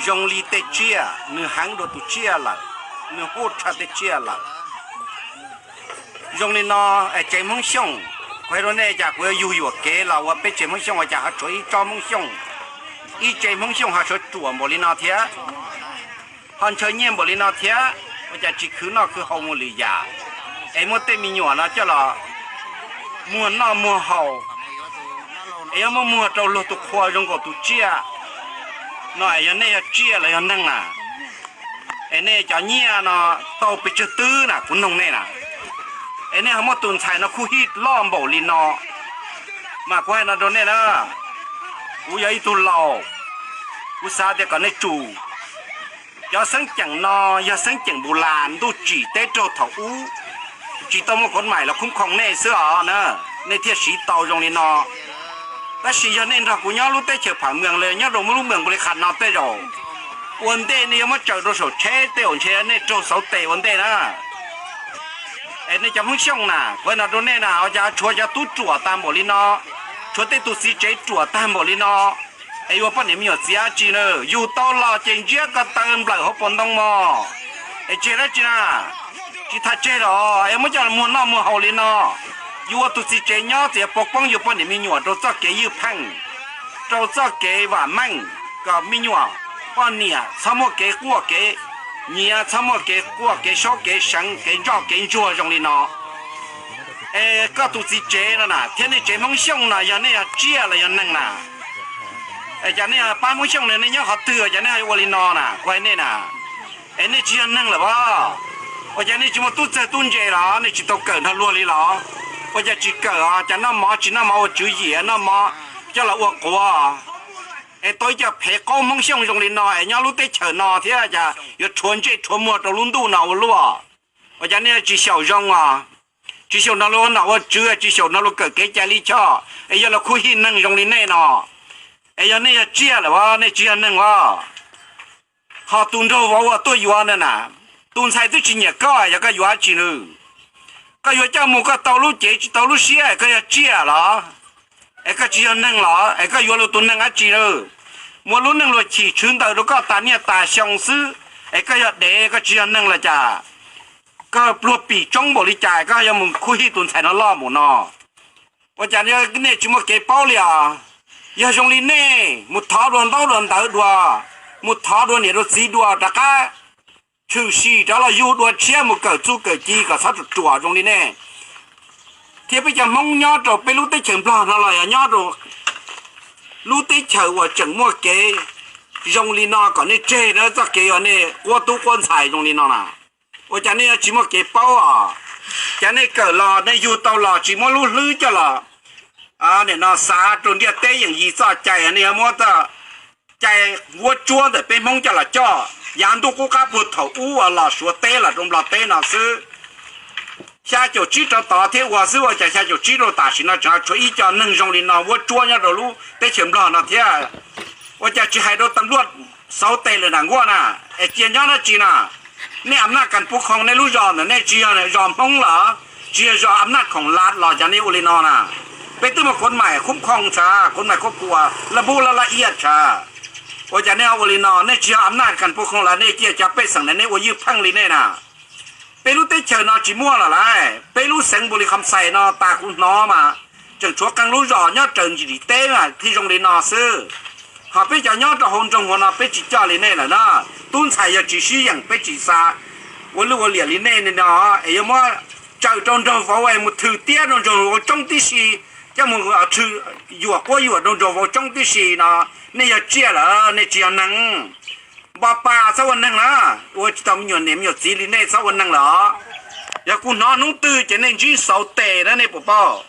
zoo li tej tsiaj, nws heev dua tus tsiaj lawm, nws huj tshaj tej tsiaj lawm. Zoo li no, tsev Hmoob Xyooj, kuv hais rau nej cas kuv yuav yug yuam kev los ua peb tsev Hmoob Xyooj ua cas ho tshuav ib tsob Hmoob Xyooj, ib tsev Hmoob Xyooj ho tshuav ruam npaum li no thiab, ho ntshaw nyiaj npaum li no thiab, ua cas tsis khwv noj khwv haus mus lwm yam, es muab tej me nyuam no coj los muag noj muag haus, es yuav muab muag rau luag tus qhua zoo nkaus tus tsiaj no, es yog nej yog tsiaj los yog neeg na? Es nej cov nyiaj no tau pes tsawg twb na, kuv noog nej na? Es nej ho muab tus ntxhais no khuj hij loj npaum li no, mas kuv hais no rau nej na, kuv yog ib tug laus, kuv xav tias kom nej tsum. Cov xeeb ceem no yog xeeb ceem npus las ntuj tsim teb raug thaum ub, tsis tau muaj kov maim los khoob khoom nej xwb os na, nej thiaj siv tau zoo li no. Tab sis yog nej nrog kuv nyob lub teb chaws Pham Mees los nyob rau muaj lub mees npu li qhas no tej zaum, ua ntej nej yuav muab tsaws rau saum tsheb tej zaum ntshe nej raug xauv tes ua ntej na. Es nej cov Hmoob Xyooj na, kuv hais no rau nej na, ua cas tshuav cov tub ruam tag npaum li no, tshuav tej tus txiv tsev ruam tag npaum li no, es yuav poj niam me nyuam txiav tsi na? Yug tau los ces ntsiab ko taw nplawm hauv paus ntoo mog. Es tseg dab tsi na? Tsis tham tseg los es muab coj muag noj muag haus li no. Yus ua tus txiv tsev nyob txiav pov poob yus poj niam me nyuam rau txoj kev ywj pheej, rau txoj kev vam meej, kom me nyuam, poj niam txhob muaj kev quaj kev nyiav, txhob muaj kev quaj kev saub kev seev kev ntsoj kev ntsuag zoo li no. Es koj tus txiv tsev no na thiab nej tsev Hmoob Xyooj no yog nej yog tsiaj los yog neeg na? Es cas nej pab Hmoob Xyooj no nej nyob qhov twg cas nej ho ua li no na? Kuv hais nej na, es nej tsis yog neeg lawm as? Ua cas nej tsis muaj tub txawg tub ntse los nej tsis tau kawm nrog luag li los? Ua cas tsis kawm os, cas noj mov tsis noj mov ua tswv yim, noj mov coj los ua quav? Es tau ib co phev qaub Hmoob Xyooj zoo li no es nyob lub teb chaws no thiab cas yuav rhuav ntsej rhuav muag rau lub ntuj no ua luaj? Ua cas nej tsis xyaum zoo os? Tsis xyaum nrog luag ua nom ua tswv, tsis xyaum nrog luag kawm kev cai lij choj, es yog luag khuj hij neeg zoo li nej no. Es yog nej yog tsiaj lawm as, nej tsis yog neeg as. Ho tus nraug vauv uas tuaj yuav na na, tus ntxhais twb tsis nyiam koj, yog koj yuav dab tsi na? Koj yuav coj mus koj tau lub cev tsis tau lub siab, koj yog tsiaj los? Es koj tsis yog neeg los? Es koj yuav luag tus neeg dab tsi na? Muaj lub neej luag chim tshwv ntawm rau koj tas niaj tas xyoo xwb, es koj yog dev, koj tsis yog neeg los cas? Koj pluag pim tsoob npaum li cas koj yuav mus khuj hij tus ntxhais no loj npaum no? Ua cas nej tsis muaj kev paub li os? Yog zoo li nej mus thov dua ntaub dua ntawv dua, mus thov dua niam dua txiv dua rov qab tshwm sim rov los yug dua tshiab mus kawm txuj kawm ci kom txhob ruam ruam zoo li nej. Thiab peb cov Hmoob nyob rau peb lub teb chaws Nplog no los yog nyob rau lub teb chaws uas tseem muaj kev zoo li no kom nej tseg na, txoj kev uas nej quab tub quab ntxhais zoo li no na. Ua cas nej tsis muaj kev paub os? Cas nej kawm los nej yug tau los tsis muab lub hlwb coj los nim no xav rau ntiaj teb yeem yis txoj cai, nej yuav muab txoj cai vuab tsuab ntawm peb Hmoob coj los coj yav ntuj qub qab puag thaum ub uas los Suav teb los rau Nplog teb no xwb. Xya caum tsib rau tod thiab ua xwb, ua cas xya caum tsib rau tam sim no tseem tshuav ib co neeg zoo li no vuab tsuab nyob rau lub teb chaws Nplog no thiab? Ua cas tsis hais rau tam luaj xauv tes lawm nram nkuaj na? Es cia nyob dab tsi na? Nej am naj kas pub khoo nej lub zos ntawm nej tsis yog zos Hmoob los? Tsis yog zos am naj khoom lav los cas nej ua li no na? Peb twb muaj kov maim khub khoo tshaj, kov maim khuab kua laj npub laj laj iaj tshaj. Ua cas nej ua li no? Nej tsis yog am naj kas pub khoo los nej cia cov pej xeem ntawd nej ua ywj pheej li nej na? Peb lub teb chaws no tsis muaj lawm lauj. Peb lub xeev npu li kham xais no tas kuv hnov mas tseem tshuav qee lub zos nyob raws ntsis teb thiaj zoo li no xwb. Ho peb cov nyob rau hauv nroog hauv no peb tsis coj li nej lawm na. Tub ntxhais yog tsis sib yeem peb tsis xav ua lwj ua liam li nej no, es yuav muab tsaws rau nraug vauv es mus thwm tiab rau nraug vauv tsoob tib si, coj mus yuam quab yuam rau nraug vauv tsoob tib si no. Nej yog tsiaj lawm, nej tsis yog neeg. Npo pa txhob ua neeg na, ua tsis tau me nyuam niam me nyuam txiv li nej txhob ua neeg lawm. Yog kuv hnov hnub twg ces nej ntsib xauv tes na, nej puas paub?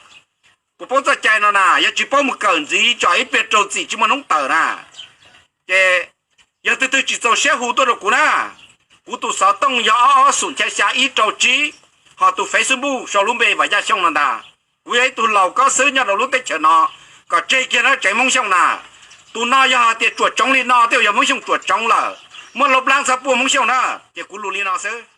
Puas paub txoj cai no na? Yog tsis paub mus kawm ntxiv tso, ib pliag raug txim tsis muaj hnub tawm na. Ces yog twg twg tsis txaus siab hu tuaj rau kuv na. Kuv tus xov tooj yog ob ob xoom xya xya ib rau tsib, ho tus Facebook sau lub npe Vam Yaj Xyooj no ntag. Kuv yog ib tug laus kob xwb nyob rau lub teb chaws no, kom tseg kiag na tsev Hmoob Xyooj na. Tus no yog hais tias tsuam tsoov li no tej zaum yog Hmoob Xyooj tsuam tsoov lawm, muab laub plab txhob puaj Hmoob Xyooj na. Ces kuv lus li no xwb.